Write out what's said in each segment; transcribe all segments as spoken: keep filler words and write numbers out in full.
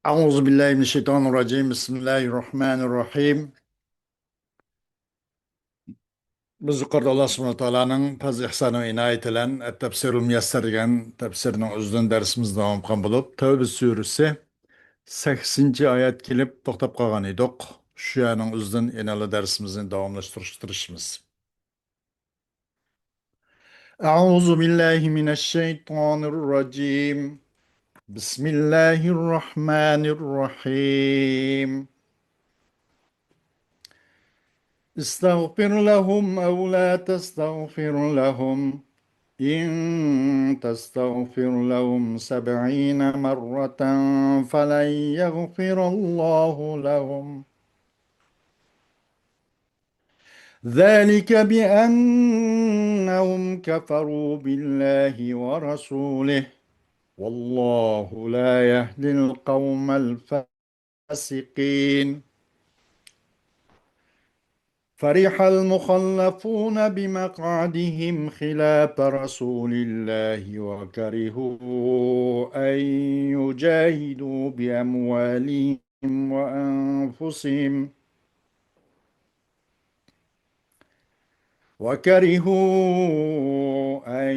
أعوذ بالله من الشيطان الرجيم. بسم الله الرحمن الرحيم. بىز يۇقىرىدا ئاللا سۇبھانەھۇ ۋە تائالانىڭ پەزلى ئىھسانى ۋە ئىنايىتى بىلەن ئەت-تەپسىرۇل مۇيەسسەر دېگەن تەپسىرنىڭ ئۆزىدىن دەرسىمىزنى داۋام قىلغان بولۇپ، تەۋبە سۈرىسى سەككىزىنچى ئايەتكە كېلىپ توختاپ قالغان ئىدۇق. شۇ يەرنىڭ ئۆزىدىن يەنىلا دەرسىمىزنى داۋاملاشتۇرۇشقا تىرىشىمىز. أعوذ بالله من الشيطان الرجيم. بسم الله الرحمن الرحيم. استغفر لهم أو لا تستغفر لهم، إن تستغفر لهم سبعين مرة فلن يغفر الله لهم، ذلك بأنهم كفروا بالله ورسوله، والله لا يهدي القوم الفاسقين. فرح المخلفون بمقعدهم خلاف رسول الله وكرهوا أن يجاهدوا بأموالهم وأنفسهم، وكرهوا أن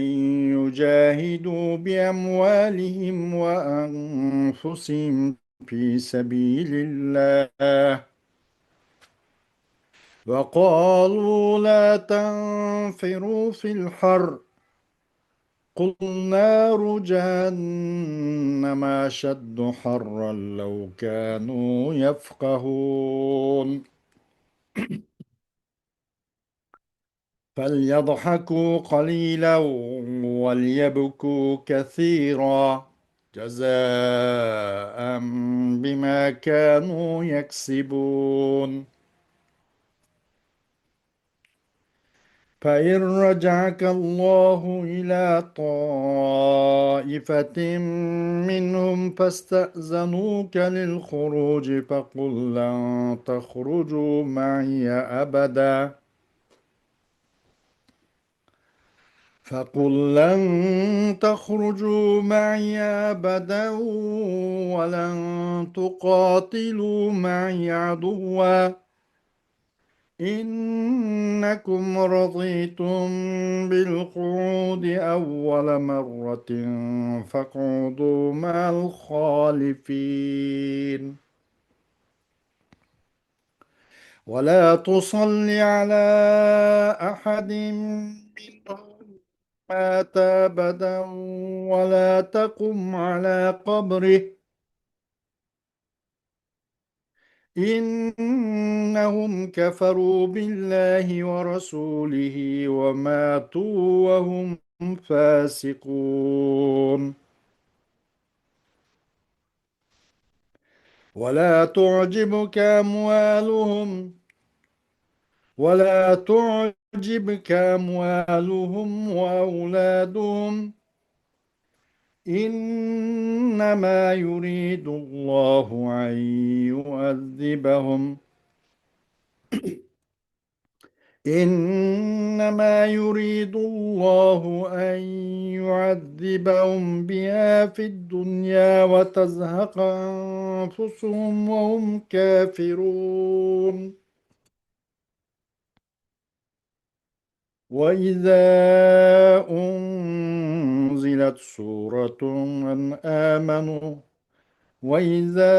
يجاهدوا بأموالهم وأنفسهم في سبيل الله، وقالوا لا تنفروا في الحر، قل نار جهنم أشد حرا لو كانوا يفقهون. فليضحكوا قليلا وليبكوا كثيرا، جزاء بما كانوا يكسبون. فإن رجعك الله إلى طائفة منهم فاستأذنوك للخروج فقل لن تخرجوا معي أبدا، فقل لن تخرجوا معي أبدا ولن تقاتلوا معي عدوا، إنكم رضيتم بالقعود أول مرة فاقعدوا مع الخالفين. ولا تصل على أحد منهم مات أبدا ولا تقم على قبره، إنهم كفروا بالله ورسوله وماتوا وهم فاسقون. ولا تعجبك أموالهم، ولا تعجبك أموالهم وأولادهم، إنما يريد الله أن يعذبهم، إنما يريد الله أن يعذبهم بها في الدنيا وتزهق أنفسهم وهم كافرون. وإذا أنزلت سورة أن آمنوا، وإذا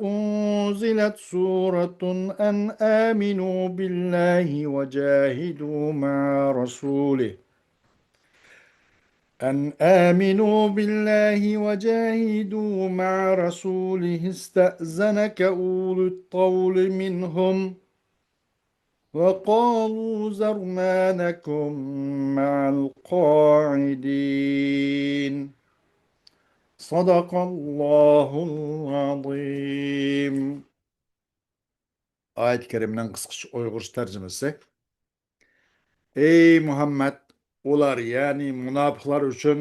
أنزلت سورة أن آمنوا بالله وجاهدوا مع رسوله، أن آمنوا بالله وجاهدوا مع رسوله استأذنك أولو الطول منهم، وقالوا ذرنا نكن مع القاعدين. صدق الله العظيم. ئايەت كەرىمىنىڭ قىسقىچە ئۇيغۇرچە تەرجىمىسى. ئەي مۇھەممەد، ئۇلار، يەنى مۇناپىقلار ئۈچۈن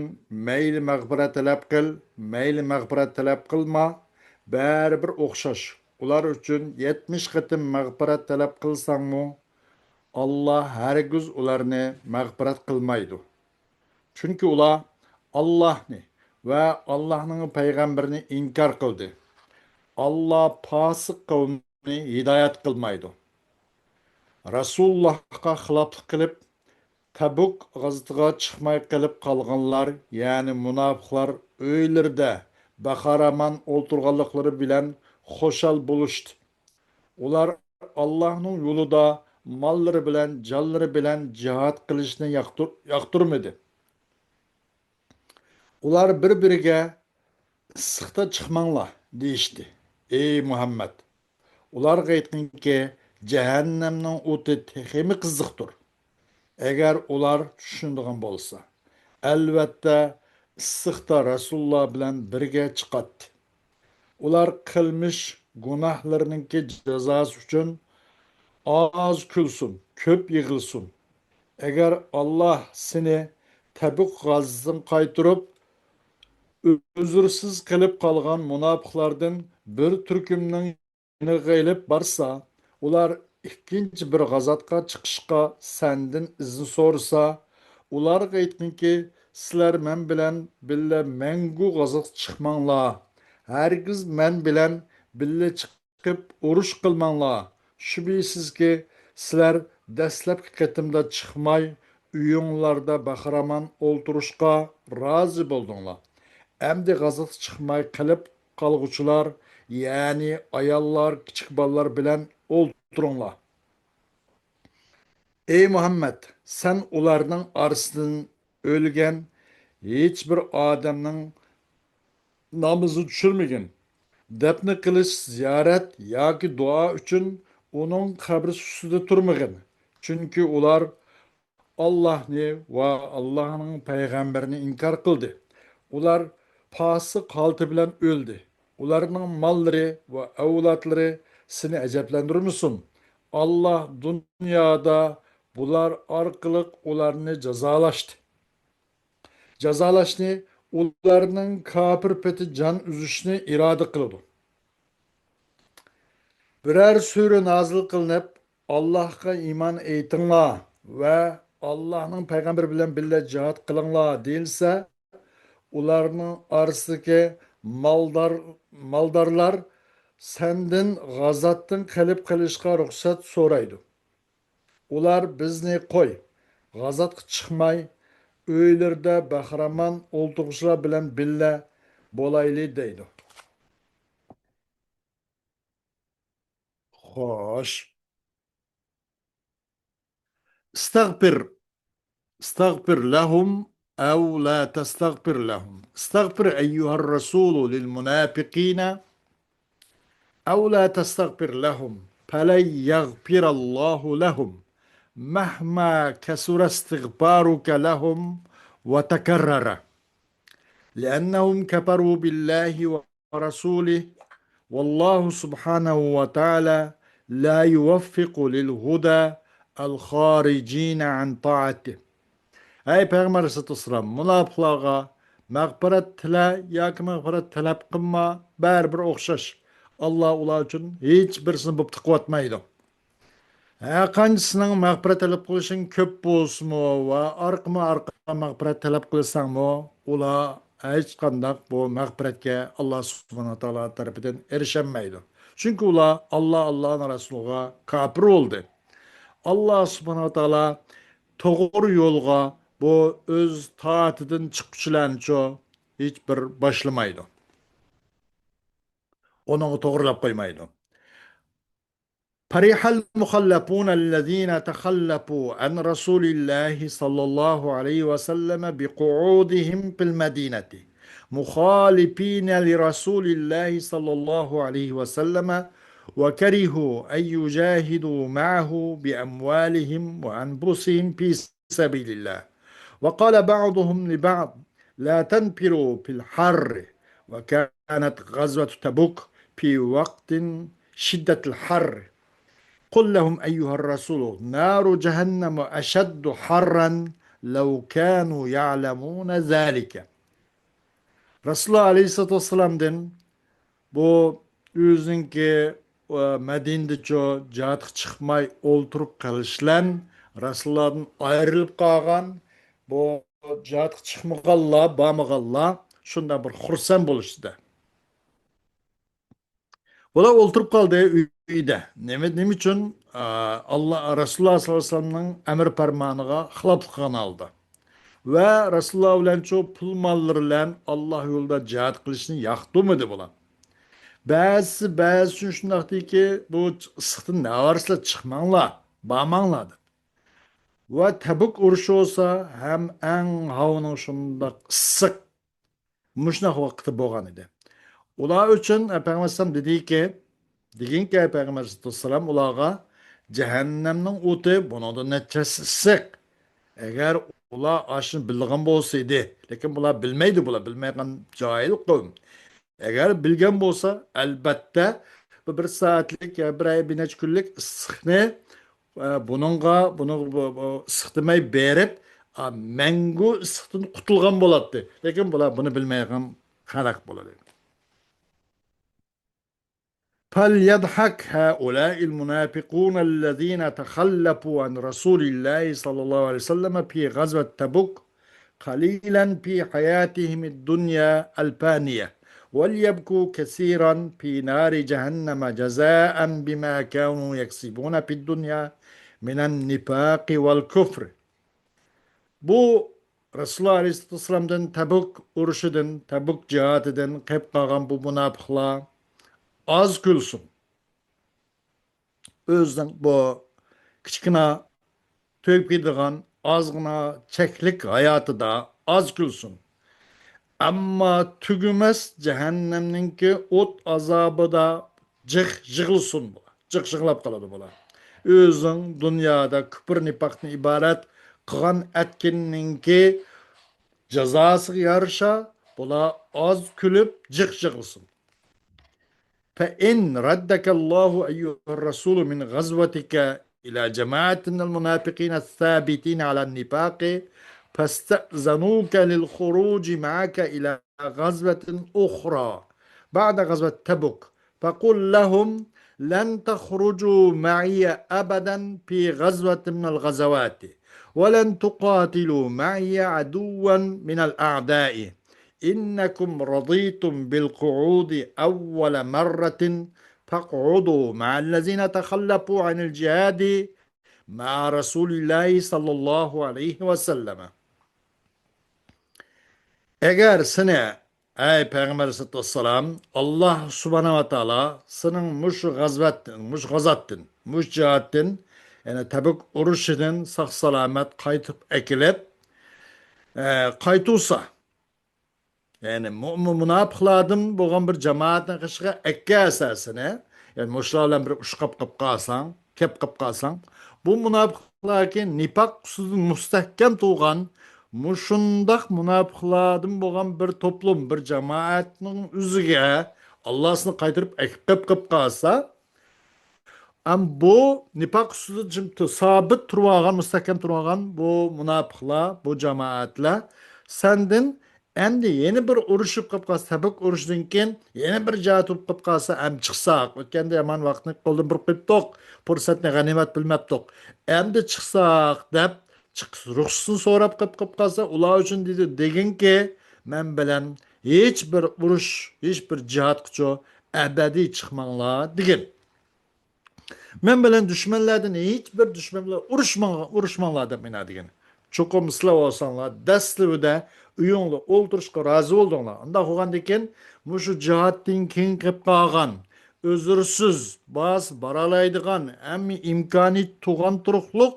مەيلى مەغپىرەت تەلەپ قىل، مەيلى مەغپىرەت تەلەپ قىلما، بەرىبىر ئوخشاش. ئۇلار ئۈچۈن يەتمىش قېتىم مەغپىرەت تەلەپ قىلساڭمۇ، ئاللا ھەرگىز ئۇلارنى مەغپىرەت قىلمايدۇ. چۈنكى ئۇلار ئاللاھنى ۋە ئاللاھنىڭ پەيغەمبىرىنى ئىنكار قىلدى. ئاللا پاسىق قەۋمنى ھىدايەت قىلمايدۇ. رەسۇلۇللاھقا خىلاپلىق قىلىپ، تەبۇك غازىتىغا چىقماي قېلىپ قالغانلار، يەنى مۇناپىقلار ئۆيلىرىدە بەخىرامان ئولتۇرغانلىقلىرى بىلەن خۇشال بولۇشتى. ئۇلار ئاللاھنىڭ يولىدا ماللىرى بىلەن، جانلىرى بىلەن جىھاد قىلىشنى ياقتۇر-، ياقتۇرمىدى. ئۇلار بىر-بىرىگە، «ئىسسىقتا چىقماڭلار» دېيىشتى. ئەي مۇھەممەد! ئۇلارغا ئېيتقىنكى، جەھەننەمنىڭ ئوتى تېخىمۇ قىزىقتۇر. ئەگەر ئۇلار چۈشىنىدىغان بولسا. ئەلۋەتتە، ئىسسىقتا رەسۇلۇللا بىلەن بىرگە چىقاتتى. ئۇلار قىلمىش گۇناھلىرىنىڭكى جازاسى ئۈچۈن ئاز كۈلسۇن، كۆپ يىغلىسۇن. ئەگەر ئاللا سېنى تەبۇك غازىسىدىن قايتۇرۇپ، ئۆزرىسىز قېلىپ قالغان مۇناپىقلاردىن بىر تۈركۈمنىڭ يېنىغا ئېلىپ بارسا، ئۇلار ئىككىنچى بىر غازاتقا چىقىشقا سەندىن ئىزىن سورىسا، ئۇلارغا ئېيتقىنكى، سىلەر مەن بىلەن بىللە مەڭگۈ غازاتقا چىقماڭلار. ھەرگىز مەن بىلەن بىللە چىقىپ ئۇرۇش قىلماڭلار. شۈبھىسىزكى، سىلەر دەسلەپكى قېتىمدا چىقماي، ئۆيۈڭلاردا بەخىرامان ئولتۇرۇشقا رازى بولدۇڭلار. ئەمدى غازاتقا چىقماي قېلىپ قالغۇچىلار، يەنى ئاياللار، كىچىك بالىلار بىلەن ئولتۇرۇڭلار. ئەي مۇھەممەد، سەن ئۇلارنىڭ ئارىسىدىن ئۆلگەن ھېچبىر ئادەمنىڭ نامىزىنى چۈشۈرمىگىن. دەپنە قىلىش، زىيارەت ياكى دۇئا ئۈچۈن ئۇنىڭ قەبرىسى ئۈستىدە تۇرمىغىن. چۈنكى ئۇلار ئاللاھنى ۋە ئاللاھنىڭ پەيغەمبىرىنى ئىنكار قىلدى. ئۇلار پاسىق ھالىتى بىلەن ئۆلدى. ئۇلارنىڭ ماللىرى ۋە ئەۋلادلىرى سېنى ئەجەبلەندۈرمىسۇن. ئاللاھ دۇنيادا بۇلار ئارقىلىق ئۇلارنى جازالاشتى. جازالاشنى، ئۇلارنىڭ كاپىر پېتى جان ئۈزۈشنى ئىرادە قىلىدۇ. بىرەر سۈرە نازىل قىلىنىپ، «ئاللاھقا ئىمان ئېيتىڭلار ۋە ئاللاھنىڭ پەيغەمبىرى بىلەن بىللە جىھاد قىلىڭلار» دېيىلسە، ئۇلارنىڭ ئارىسىدىكى مالدار، مالدارلار سەندىن غازاتتىن قېلىپ قېلىشقا رۇخسەت سورايدۇ. ئۇلار، «بىزنى قوي، غازاتقا چىقماي، ئۆيلىرىدە بەخىرامان ئولتۇرغۇچىلار بىلەن بىللە بولايلى» دەيدۇ. خوش. استغفر، استغفر لهم أو لا تستغفر لهم. استغفر أيها الرسول للمنافقين أو لا تستغفر لهم فلن يغفر الله لهم مهما كثر استغفارك لهم وتكرر، لأنهم كفروا بالله ورسوله، والله سبحانه وتعالى لا يوفق للهدى الخارجين عن طاعته. ئەي پەيغەمبەر ئەلەيھىسسالاتۇ ۋەسسالام، مۇناپىقلارغا مەغپىرەت تىلە ياكى مەغپىرەت تەلەپ قىلما، بەرىبىر ئوخشاش. ئاللا ئۇلار ئۈچۈن ھېچ بىرسىنى بوپتى قىلىۋاتمايدۇ. ھەرقانچىسىنىڭ مەغپىرەت تەلەپ قىلىشىڭ كۆپ بولسىمۇ ۋە ئارقىمۇ ئارقا مەغپىرەت تەلەپ قىلساڭمۇ، ئۇلار ھېچقانداق بۇ مەغپىرەتكە ئاللا سۇبھانەھۇ ۋە تائالا تەرىپىدىن ئېرىشەلمەيدۇ. چۈنكى ئۇلار ئاللا، ئاللانىڭ رەسۇلىغا كاپىر بولدى. ئاللا سۇبھانەھۇ ۋە تائالا توغرا يولغا بۇ ئۆز تائىتىدىن چىققۇچىلارنىچۇ ھېچ بىر باشلىمايدۇ. ئۇنىڭغا توغرىلاپ قويمايدۇ. فرح المخلفون الذين تخلفوا عن رسول الله صلى الله عليه وسلم بقعودهم في المدينة مخالفين لرسول الله صلى الله عليه وسلم وكرهوا أن يجاهدوا معه بأموالهم وأنفسهم في سبيل الله. وقال بعضهم لبعض: لا تنفروا في الحر. وكانت غزوة تبوك في وقت شدة الحر. قل لهم أيها الرسول نار جهنم أشد حرا لو كانوا يعلمون ذلك. رەسۇلۇللا ئەلەيھىسسالاتۇ ۋەسسالامدىن بۇ ئۆزىنىڭكى، ئە، مەدىنىدىچۇ جىھادقا چىقماي ئولتۇرۇپ قېلىشلەن رەسۇلۇللادىن ئايرىلىپ قالغان، بۇ جىھادقا چىقمىغانلار، بارمىغانلار شۇنداق بىر خۇرسەن بولۇشتىدە. بۇلار ئولتۇرۇپ قالدى ئۆيدە. نېمە، نېمە ئۈچۈن؟ ئا، ئاللا، رەسۇلۇللا ساللاللاھۇ ئەلەيھى ۋەسەللەمنىڭ ئەمر پەرمانىغا خىلاپلىق قىلغان ھالدا. ۋە رەسۇلۇللا بىلەن شۇ پۇل ماللىرى بىلەن ئاللا يولىدا جىھاد قىلىشنى ياقتۇرمىدى بۇلار. بەزىسى، بەزىسى ئۈچۈن شۇنداقتىكى، بۇ ئىسسىقتىن نەۋارىسىلەر چىقماڭلار، بارماڭلار دەپ. ۋە تەبۈك ئۇرۇشى بولسا ھەم ئەڭ ھاۋىنىڭ شۇنداق ئىسسىق، مۇشۇنداق ۋاقتى بولغان ئىدى. ئۇلار ئۈچۈن، ئە، پەيغەمبەر ئەلەيھىسسالام دېدىكى، دېگىنكى، پەيغەمبەر ئەلەيھىسسالام ئۇلارغا، جەھەننەمنىڭ ئوتى بۇنىڭدىن نەچچە ھەسسە ئىسسىق. ئەگەر ئۇلار ئاشۇنى بىلىدىغان بولسا ئىدى، لېكىن بۇلار بىلمەيدۇ، بۇلار بىلمەيدىغان جاھىل قەۋم. ئەگەر بىلگەن بولسا، ئەلبەتتە، بۇ بىر سائەتلىك يا بىر ئاي، بىر نەچچە كۈنلۈك ئىسسىقنى، ئە، بۇنىڭغا، بۇنىڭغا بۇ، بۇ ئىسسىق دېمەي بېرىپ، ئا، مەڭگۈ ئىسسىقتىن قۇتۇلغان بولاتتى. لېكىن بۇلار بۇنى بىلمەيدىغان خەلق بولىدۇ. فليضحك هؤلاء المنافقون الذين تخلفوا عن رسول الله صلى الله عليه وسلم في غزوة تبوك قليلا في حياتهم الدنيا الفانية، وليبكوا كثيرا في نار جهنم جزاء بما كانوا يكسبون في الدنيا من النفاق والكفر. بۇ رەسۇلۇللا ئەلەيھىسسالاتۇ ۋەسسالامدىن تەبۈك ئۇرۇشىدىن، تەبۈك جىھادىدىن قېلىپ قالغان بۇ مۇناپىقلار ئاز كۈلسۇن. ئۆزىنىڭ بۇ كىچىككىنە تۈگەپ كېتىدىغان ئازغىنە چەكلىك ھاياتىدا ئاز كۈلسۇن. ئەمما تۈگىمەس جەھەننەمنىڭكى ئوت ئازابىدا جىق يىغلىسۇن بۇلار. جىق يىغلاپ قالىدۇ بۇلار. ئۆزىنىڭ دۇنيادا كۈپۈر نىپاقتىن ئىبارەت قىلغان ئەتكىنىنىڭكى جازاسىغا يارىشا بۇلار ئاز كۈلۈپ جىق يىغلىسۇن. فإن ردك الله أيها الرسول من غزوتك إلى جماعة من المنافقين الثابتين على النفاق فاستأذنوك للخروج معك إلى غزوة أخرى بعد غزوة تبوك فقل لهم لن تخرجوا معي أبدا في غزوة من الغزوات ولن تقاتلوا معي عدوا من الأعداء إنكم رضيتم بالقعود أول مرة فاقعدوا مع الذين تخلفوا عن الجهاد مع رسول الله صلى الله عليه وسلم. ئەگەر سېنى، ئەي پەيغەمبەر ئەلەيھىسسالاتۇ ۋەسسالام، ئاللا سۇبھانەھۇ ۋە تائالا سېنىڭ مۇشۇ غەزۋەتتىن، مۇشۇ غازاتتىن، مۇشۇ جىھادتىن، يەنى تەبۈك ئۇرۇشىدىن ساق-سالامەت قايتىپ ئەكېلىپ، ئە، قايتۇرسا، يەنى مۇ-، مۇ-، مۇناپىقلاردىن بولغان بىر جامائەتنىڭ قېشىغا ئەكەلسە سېنى، يەنى مۇشۇلار بىلەن بىر ئۇچراپ قېلىپ قالساڭ، كەپ قېلىپ قالساڭ، بۇ مۇناپىقلاركى نىپاق ئۈستىدە مۇستەھكەم تۇرغان مۇشۇنداق مۇناپىقلاردىن بولغان بىر توپلۇم، بىر جامائەتنىڭ ئۆزىگە ئاللا سېنى قايتۇرۇپ ئەكىپ قېلىپ قالسا، ئەم بۇ نىپاق ئۈستىدە جىم تۇ-، سابىت تۇرۇۋالغان، مۇستەھكەم تۇرۇۋالغان بۇ مۇناپىقلار، بۇ جامائەتلەر سەندىن ئەمدى يەنە بىر ئۇرۇشۇپ قېلىپ قالسا، تەبۈك ئۇرۇشىدىن كېيىن يەنە بىر جىھاد بولۇپ قېلىپ قالسا، ئەم چىقساق، ئۆتكەندە يامان ۋاقىتنى قولدىن بۇرۇپ قويۇپتۇق، پۇرسەتنى غەنىيمەت بىلمەپتۇق. ئەمدى چىقساق دەپ، چىقىش رۇخسىتىنى سوراپ قېلىپ، قېلىپ قالسا، ئۇلار ئۈچۈن دېدى، دېگىنكى، مەن بىلەن ھېچ بىر ئۇرۇش، ھېچ بىر جىھادقىچۇ ئەبەدىي چىقماڭلار دېگىن. مەن بىلەن دۈشمەنلەردىن ھېچ بىر دۈشمەن بىلەن ئۇرۇشماڭ-، ئۇرۇشماڭلار دەپ مانا دېگەن. چوقۇم سىلەر بولساڭلار دەسلىۋىدە ئۆيۈڭلار ئولتۇرۇشقا رازى بولدۇڭلار. ئۇنداق بولغاندىكىن مۇشۇ جىھادتىن كېيىن قېلىپ قالغان ئۆزرىسىز باس بارالايدىغان ھەممە ئىمكانىيىتى تۇغان تۇرۇقلۇق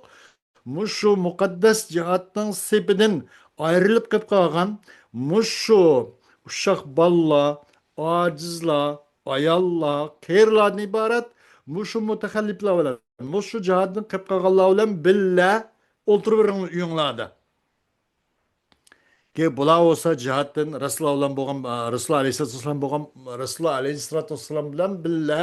مۇشۇ مۇقەددەس جىھادنىڭ سېپىدىن ئايرىلىپ قېلىپ قالغان مۇشۇ ئۇششاق بالىلار، ئاجىزلار، ئاياللار، قېرىلاردىن ئىبارەت مۇشۇ مۇتەخەللىپلەر بىلەن، مۇشۇ جىھادتىن قېلىپ قالغانلار بىلەن بىللە ئولتۇرۇۋېرىڭلار ئۆيۈڭلاردا. كى بۇلار بولسا جىھادتىن رەسۇلۇللا بىلەن بولغان، رەسۇلۇللا ئەلەيھىسسالاتۇ ۋەسسالام بولغان، رەسۇلۇللا ئەلەيھىسسالاتۇ ۋەسسالام بىلەن بىللە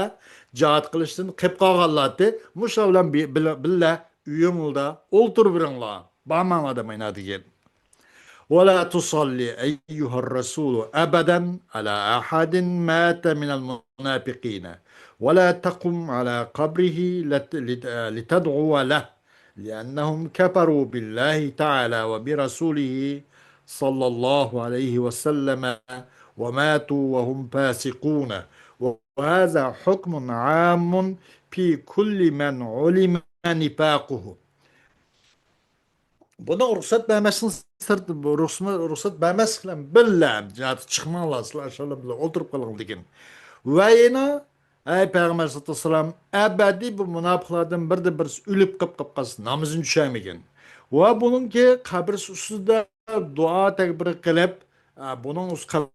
جىھاد قىلىشتىن قېلىپ قالغانلارتى. مۇشۇلار بىلەن بى-، بىللە، بىللە ئۆيۈڭلاردا ئولتۇرۇۋېرىڭلار. بارماڭلار دەپ مانا دېگەن. ولا تصل أيها الرسول أبدا على أحد مات من المنافقين ولا تقم على قبره لت-، لت-، لتدعو له لأنهم كفروا بالله تعالى وبرسوله صلى الله عليه وسلم وماتوا وهم فاسقون وهذا حكم عام في كل من علم نفاقه. بۇنىڭ رۇخسەت بەرمەسنىڭ سىرتى، بۇ رۇخسىمۇ-، رۇخسەت بەرمەسلىك بىلەن بىللە جىھادقا چىقماڭلار، سىلەر ئاشۇلار بىلەن ئولتۇرۇپ قېلىڭ دېگەن. ۋە يەنە، ئەي پەيغەمبەر ئەلەيھىسسالاتۇ ۋەسسالام، ئەبەدىي بۇ مۇناپىقلاردىن بىردە بىرسى ئۆلۈپ قېلىپ قېلىپ قالسا نامىزىنى چۈشەرمىگىن. ۋە بۇنىڭكى قەبرىسى ئۈستىدە دۇئا تەكبىرى قىلىپ، ئە، بۇنىڭ ئۈستى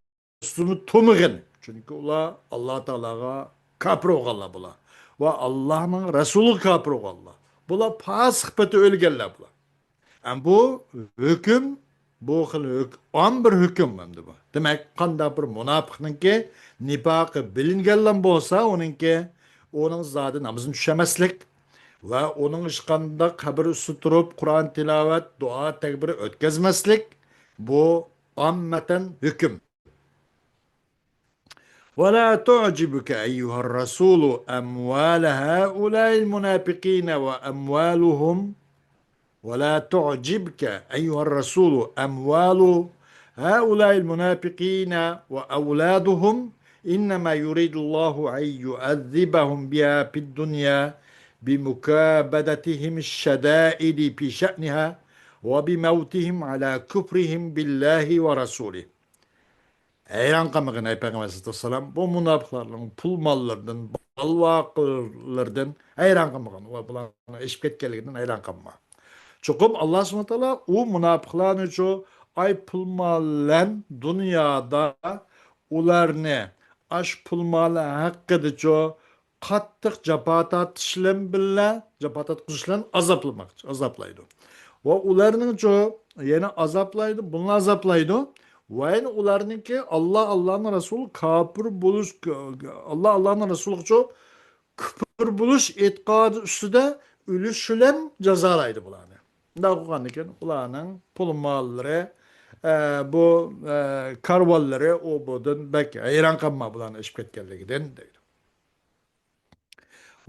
ئۈستىمۇ تۇمىغىن. چۈنكى ئۇلار ئاللا تائالاغا كاپىر بولغانلار بۇلار. ۋە ئاللانىڭ رەسۇلىغا كاپىر بولغانلار. بۇلار پاسىق پېتى ئۆلگەنلەر بۇلار. ئەم بۇ ھۆكۈم، بۇ خىل ھۆك-، ئام بىر ھۆكۈم ئەمدى بۇ. دېمەك، قانداق بىر مۇناپىقنىڭكى نىپاقى بىلىنگەنلا بولسا، ئۇنىڭكى، ئۇنىڭ زادى نامىزىنى چۈشەرمەسلىك ۋە ئۇنىڭ ھېچقانداق قەبرە ئۈستىدە تۇرۇپ قۇرئان تىلاۋەت، دۇئا، تەكبىر ئۆتكۈزمەسلىك، بۇ ئاممەتەن ھۆكۈم. ولا تعجبك أيها الرسول أموال هؤلاء المنافقين وأموالهم، ولا تعجبك أيها الرسول أموال هؤلاء المنافقين وأولادهم، إنما يريد الله أن يعذبهم بها في الدنيا بمكابدتهم الشدائد في شأنها وبموتهم على كفرهم بالله ورسوله. ھەيران قالمىغىن، ئەي پەيغەمبەر ئەلەيھىسسالام، بۇ مۇناپىقلارنىڭ پۇل ماللىرىدىن، بال-باقىلىرىدىن ھەيران قالمىغىن. ئۇلار بۇلارنىڭ ئېشىپ كەتكەنلىكىدىن ھەيران قالما. چوقۇم ئاللا سۇبھانەھۇ ۋە تائالا ئۇ مۇناپىقلارنىچۇ، ئاي پۇل مال بىلەن دۇنيادا ئۇلارنى ئاش پۇل مال ھەققىدىچۇ قاتتىق جاپا تارتىش بىلەن بىللە، جاپا تارتقۇزۇش بىلەن ئازابلىماقچى، ئازابلايدۇ. ۋە ئۇلارنىڭچۇ يەنە ئازابلايدۇ، بۇنى ئازابلايدۇ. ۋە يەنە ئۇلارنىڭكى ئاللا، ئاللانىڭ رەسۇلى كاپىر بولۇش، ئاللا، ئاللانىڭ رەسۇلىغىچۇ كۇپۇر بولۇش ئېتىقادى ئۈستىدە ئۆلۈش بىلەن جازالايدۇ بۇلارنى. شۇنداق بولغاندىكىن ئۇلارنىڭ پۇل ماللىرى، ئە، بۇ، ئە، كارۋانلىرى ئۇ بۇدىن بەك ھەيران قالما بۇلارنىڭ ئېشىپ كەتكەنلىكىدىن دەيدۇ.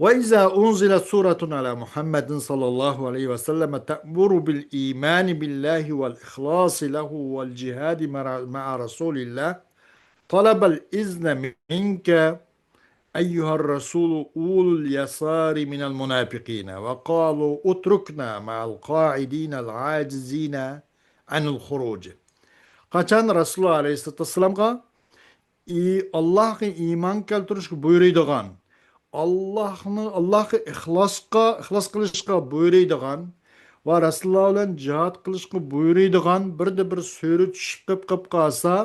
وإذا أنزلت سورة على محمد صلى الله عليه وسلم تأمر بالإيمان بالله والإخلاص له والجهاد مع، مع رسول الله طلب الإذن منك أيها الرسول أولو اليسار من المنافقين وقالوا اتركنا مع القاعدين العاجزين عن الخروج. قاچان رەسۇلۇللا ئەلەيھىسسالاتۇ ۋەسسالامغا ئى-، ئاللاھقا ئىمان كەلتۈرۈشكە بۇيرۇيدىغان، ئاللاھنى، ئاللاھقا ئىخلاسقا، ئىخلاس قىلىشقا بۇيرۇيدىغان ۋە رەسۇلۇللا بىلەن جىھاد قىلىشقا بۇيرۇيدىغان بىردە بىر سۈرە چۈشۈپ قېلىپ، قېلىپ قالسا،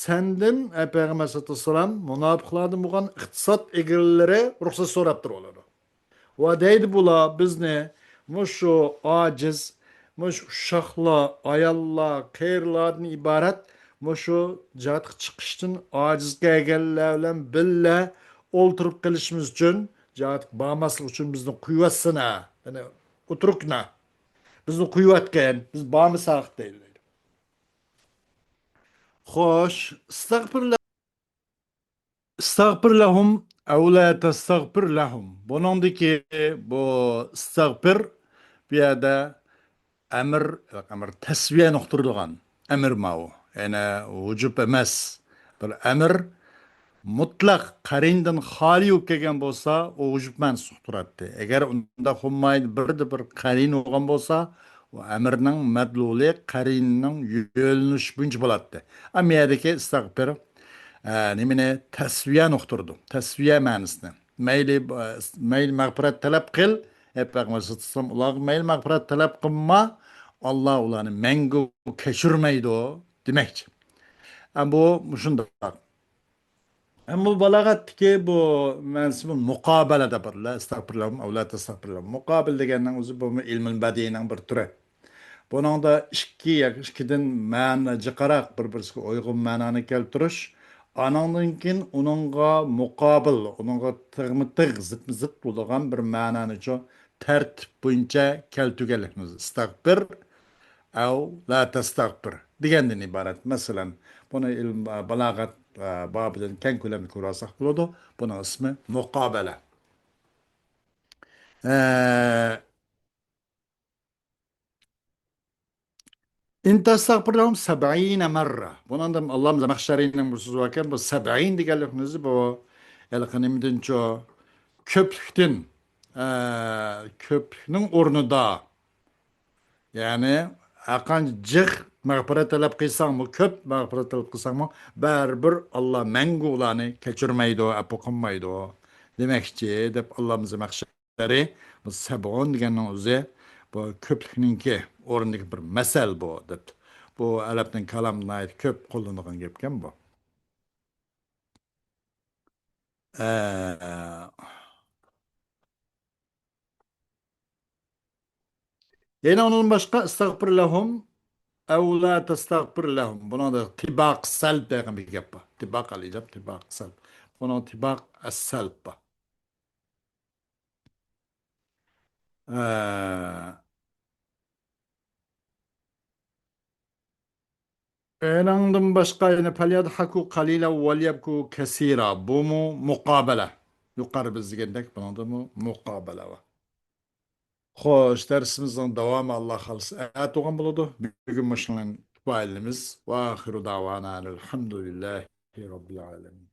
سەندىن، ئەي پەيغەمبەر ئەلەيھىسسالاتۇ ۋەسسالام، مۇناپىقلاردىن بولغان ئىقتىساد ئىگىلىرى رۇخسەت سوراپ تۇرۇۋالىدۇ. ۋە دەيدۇ بۇلار، بىزنى مۇشۇ ئاجىز، مۇشۇ ئۇششاقلار، ئاياللار، قېرىلاردىن ئىبارەت مۇشۇ جىھادقا چىقىشتىن ئاجىز كەلگەنلەر بىلەن بىللە ئولتۇرۇپ قېلىشىمىز ئۈچۈن، جىھادقا بارماسلىق ئۈچۈن بىزنى قويۇۋەتسىنە. يەنى، ئۇترۇكنا. بىزنى قويۇۋەتكىن، بىز بارمىساق دەيدۇ. خوش، ئىستەغپىرۇللا. ئىستەغپىر لەھۇم ئەۋ لا تەستەغپىر لەھۇم. بۇنىڭدىكى بۇ ئىستەغپىر بۇ يەردە ئەمىر، ئەمىر تەسۋىيەنى ئۇقتۇرىدىغان ئەمىر ماۋۇ. يەنى ۋۇجۇب ئەمەس. بىر ئەمىر مۇتلەق قەرىندىن خالىي بولۇپ كەلگەن بولسا، ئۇ ۋۇجۇب مەنىسىنى ئۇقتۇراتتى. ئەگەر ئۇنداق بولماي، بىردە بىر قەرىن بولغان بولسا، ئۇ ئەمىرنىڭ مەدلۇلى قەرىننىڭ يۆنىلىشى بويىچە بولاتتى. ئەمما يەردىكى ئىستەغپىر، ئە، نېمىنى؟ تەسۋىيەنى ئۇقتۇرىدۇ. تەسۋىيە مەنىسىنى. مەيلى، ئە، مەيلى مەغپىرەت تەلەپ قىل، ئەي پەيغەمبەر ئەلەيھىسسالام، ئۇلارغا مەيلى مەغپىرەت تەلەپ قىلما، ئاللا ئۇلارنى مەڭگۈ كەچۈرمەيدۇ دېمەكچى. ئە، بۇ مۇشۇنداق. ئەمما بۇ بالاغەتتىكى بۇ مەنىسى بۇ مۇقابىلە دەپ ئاتىلىدۇ. ئەستەغپىرۇللا، ئەۋلا تەستەغپىرۇللا. مۇقابىلە دېگەننىڭ ئۆزى بۇمۇ ئىلمۇل بەدىئىنىڭ بىر تۈرى. بۇنىڭدا ئىككى ياكى ئىككىدىن مەنە جىقراق بىر-بىرسىگە ئۇيغۇن مەنانى كەلتۈرۈش، ئانىڭدىن كېيىن ئۇنىڭغا مۇقابىل، ئۇنىڭغا تىغمۇ تىغ، زىتمۇ زىت بولىدىغان بىر مەنانىچۇ تەرتىپ بويىچە كەلتۈرگەنلىكىمىز. ئىستەغپىر، ئەۋ لا تەستەغپىر دېگەندىن ئىبارەت. مەسىلەن، بۇنى ئىلم، بالاغەت، ئە، بابىدىن كەڭ كۆلەمدە كۆرۈۋالساق بولىدۇ. بۇنىڭ ئىسمى مۇقابىلە. ئە، ئىن تەستەغفىر لەھۇم سەبئىنە مەررە. بۇنىڭدا ئاللامە زەمەخشەرىنىڭ بىر سۆزى باركەن، بۇ سەبئىن دېگەنلىكنىڭ ئۆزى بۇ ھېلىقى نېمىدىنچۇ؟ كۆپلۈكتىن، ئە، كۆپلۈكنىڭ ئورنىدا، يەنى، ھەرقانچە جىق مەغپىرەت تەلەپ قىلساڭمۇ، كۆپ مەغپىرەت تەلەپ قىلساڭمۇ، بەرىبىر ئاللا مەڭگۈ ئۇلارنى كەچۈرمەيدۇ، ئەپۇ قىلمايدۇ دېمەكچى، دەپ ئاللامىز زەمەخشەرى بۇ سەبئۇن دېگەننىڭ ئۆزى بۇ كۆپلۈكنىڭكى ئورنىدىكى بىر مەسەل بۇ، دەپتۇ. بۇ ئەرەبنىڭ كالامىدا ناھايىتى كۆپ قوللىنىدىغان گەپكەن بۇ. ئە، يەنە ئۇنىڭدىن باشقا ئىستەغپىر لەھۇم ئەۋ لا تەستەغپىر لەھۇم. بۇنىڭدا تىباق سەلب دېگەن بىر گەپ بار. تىباق ئەل ئىجاب، تىباق سەلب. بۇنىڭ تىباق ئەس سەلب بار. ئە، ئېنىڭدىن باشقا يەنە فەليەدھەكۇ قەلىلەن ۋەليەبكۇ كەسىرا. بۇمۇ مۇقابىلە. يۇقىرى بىز دېگەندەك بۇنىڭدىمۇ مۇقابىلە بار. خوش، دەرسىمىزنىڭ داۋامى ئاللا خالىسا ئەتە بولغان بولىدۇ. بۈگۈن مۇشۇنىڭ كۇپايىلىمىز. ۋاخىرۇ داۋانا ئەلھەمدۇلىللاھى رەببىل ئالەمىن.